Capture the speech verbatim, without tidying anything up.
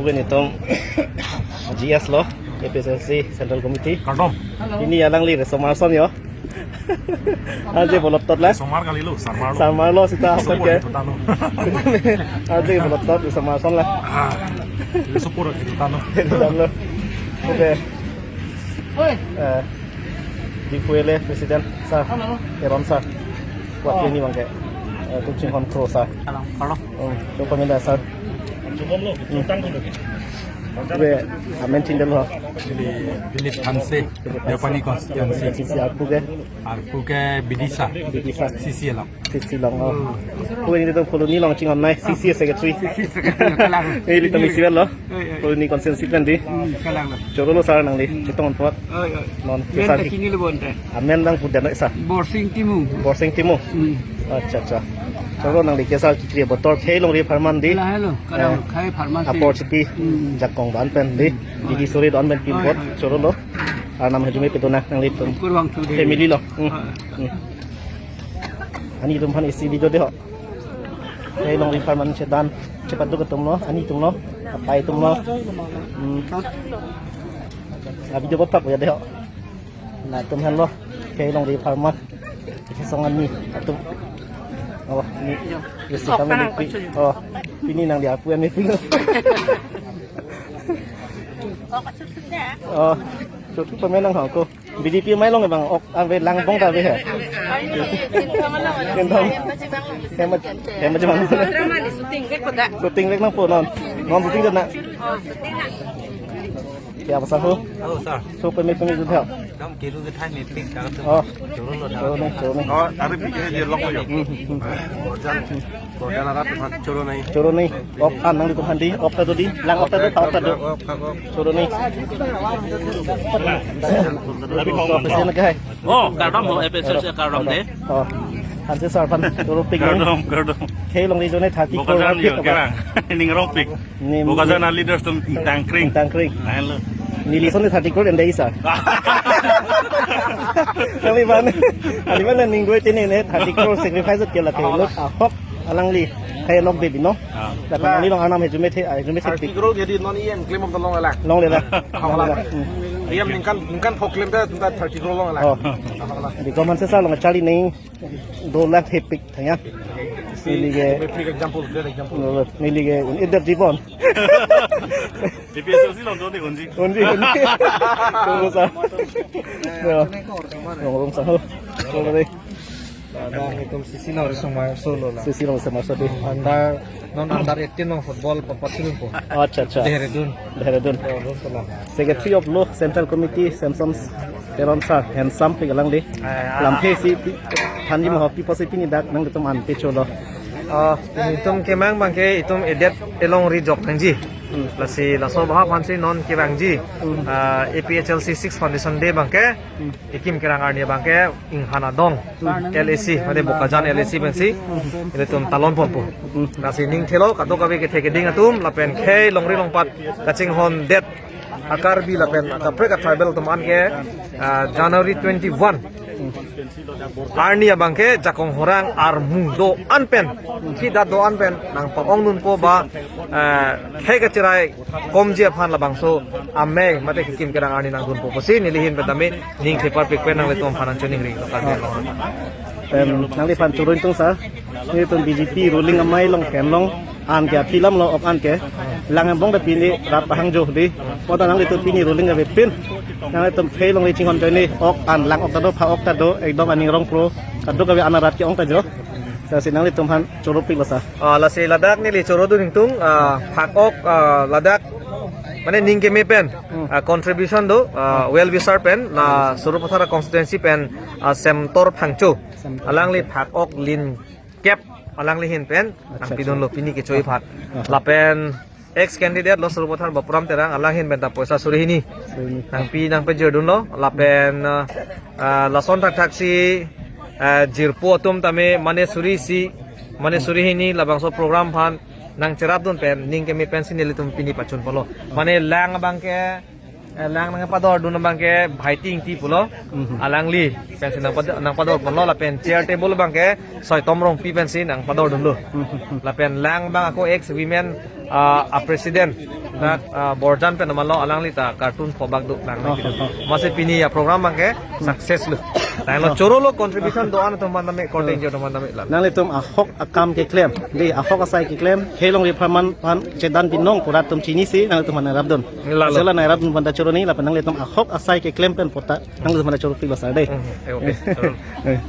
Pen itum G S lo, A P H L C Central Committee. Kardom. Pini alangli riso mar ason yo. Aje bolottot la. Somar kali lo, Sarmar lo. Sarmar lo sita Sopor ke. Itu tano. Aje bolottot riso mar ason la. Ah, itu Sopor itu tano. Itu tano. Oke. Eh, Diphu L A President sir, Teron sir, wakil ni bangke, eh, Tuching Hon Kro sir. Halo, halo. Hmm, coba minta sir. Coba lo, utang dulu. Be, amen chindel ho. Philip, Philip Hanse, Yapani constituency. Sisi aku ke? Aku ke Bidisa. Bidisa. Sisi alam. Sisi along, oh. Ko ini to koloni along chinghon nai, C C A secretary. C C A secretary, kalang. Eh, ilitum isi lo. Oi, oi. Koloni constituency pen di. Hmm, kalang lo. Choro lo sir nangli, hmm, chetong pot. Oi, oi. Non, men kesar ta ki- kini lo bonte. Amen nang pudan sa. Borsing Timung. Borsing Timung. Hmm. Acha, acha. Choro nangli kesar kikri botor khei longri apharman di. Halo, halo. Kadang, eh, khei apharman si. Apor chipi. Hmm. Jakong dan pen di. Hmm. Didi suri don pen pin pot. Oi, oi. Choro lo. Arnam hajume pedona nanglitum. Kurang tu di. Family lo. Hmm. Oi. Hmm. Ani atum aphan isi video de ho. Khei longri apharman chedan, chepaduk atum lo, ani atum lo, apai atum lo. Hmm. Ah, video ko pak ya de ho. Latum aphan lo, khei longri apharman. Isi song ani atum. Oh, ni. Isi kami di pi. Oh, pini nangli apu ani pi. Oh, chutu pamenang ho ko. B J P mai long bang ok ave lang bong ta ave he. Kentong. Hema, hema jemang. Shooting vek nangpo non. Non shooting jana. Ya, pasal ho. Halo, sir. So, pemi, pemi jodha. Dam kiru ke thai me ping ka tu. Oh. Choro lo da. Choro nai, choro nai. Oh, are pi ke je long yo. Hmm, hmm, hmm. Borjan, Borjan arat aphan choro nai. Choro nai. Ok, an nanglitum aphan di, ok ta do di, lang ok ta do, pa ok ta do. Ok, ok, ok. Choro nai. Tapi mau so, pesen ke hai. Oh, kardom ho, A P H L C kardom de. Oh. Hanse sir aphan choro pik nang. Kardom, kardom. Khei longri jone thirty crore Bokajan yo, pik kerang. Ning rong pik. Ni Bokajan a leaders atum tangkring. Tangkring. Lain lo. Neli ason thirty crore endai sir. Kali ban. Kali ban ning dua tene ne thirty crore sacrifice ke la ke lo ahok alangli. Khei lok de bino. Ah. Dapat neli long arnam hajume the, hajume the. Thirty crore jadi non E M claim of the long la. Long le la. Long le la. Hmm. E M ningkan, ningkan pho claim da thirty crore long la. Oh. Di koman se sir long charli neng. Dollar hepik thangya. See, neli ke, a big example, great example. Neli ke un idar jibon. A P H L C long doni unji. Unji, unji. Tunggu sa. Ya. Long long sa ho. Tunggu deh. Ada itum sisi na ori song mai solo la. Sisi long sa mai solo. Andar Non under eighteen along football papathilun po. Acha, acha. Dehradun. Dehradun. Dehradun along. Secretary of Law Central Committee, Samson Teron sir, handsome pik alangli. Eh, ah. Lamthe si pi-, thanji mo pi pusi pini dak nangtum an pecholo. Ah, itum kemang abangke itum edet elongri jok nangji. Hmm. Lasi laso abang aphansi non kevangji. Hmm. Ah, A P H L C six Foundation Day abangke. Hmm. Ekim kerang arni abangke inghan adong. Hmm. L A C, mane Bokajan L A C pensi, ilitum talon ponpo. Hmm. Lasi ning thelo, kadokave kethe keding atum, lapen khei longri longpat kachinghondet a-Karbi lapen kaprek a-tribal atum anke, ah, January twenty-one. Hmm. Arni abangke jakong horang armu do-an pen, khidat do-an pen, nangpa-ongdunpo ba, ah, khei kachirai komji aphan labangso amei mate kikim kerang arni nangdunpo pusi neli ahin pen tame ning thepar pik pen nanglitum aphan nangchoningri lo kan. Em, nangliphan choro ingtung sir. Nelitum B J P ruling amei along pen long an ke aphi lam lo ok an ke. Lang angbong ta pini rat pahang jo di. Pota nanglitum pini ruling avepin. Nanglitum khei longri chinghon joine ok an lang ok ta do pha ok ta do ekdom aning rong pro. Kadokave an arat ke-ong ta jo. Lasi nanglitum aphan choro pik lo sir. Ah, lasi ladak neli chorodun ingtung, ah, phak ok, ah, ladak mane ning keme pen, hmm, ah, contribution do, ah, well wisher pen, la Sarupathar constituency pen, ah, Semtor Phangcho. Semtor. Alangli phak ok lin kep, alangli ahin pen, acha, nangpidunlo acha, pini kecho-i aphan. Aha. Lapen ex candidate lo Sarupathar Bapuram Terang, alang ahin pen ta poisa suri hini. Suri hini. Nangpi nangpejirdunlo, lapen, ah, ah, lason thakthak si, ah, jirpo atum tame mane suri isi, mane suri hini labangso program aphan nangcherapdun pen, ning keme pensi nelitum pini pachun polo. Mane lang abangke, Eh, lang nangpadordun abang ke Bhaiti Ingti pulo. Mhm. Alangli pensi nangpad-, nangpadorponlo lapen chair table abang ke Soitom Rongpi pensi nangpadordunlo. Mhm. Lapen lang abang ako ex women, ah, a president na, ah, Borjan pen namalo, alangli ta cartoon phobak do lang. Oh, nangkido. Oh, oh. Amatsi pini aprogram abang ke success lo. Tanglo, oh, chorolo contribution do-an atum aphan tame, korte, oh, ingjir atum aphan tame lang. Nanglitum ahok akam keklem, dei, ahok asai keklem, kelong repharman aphan chedan binong pu rat atum chinisi nanglitum aphan nangrapdun. Lalo. Jala nangrapdun aphan ta choroni, lapen nanglitum ahok asai keklem pen puta nanglitum aphan ta choro pi basa dei. Hmm, eh, okay. Choro. Eh.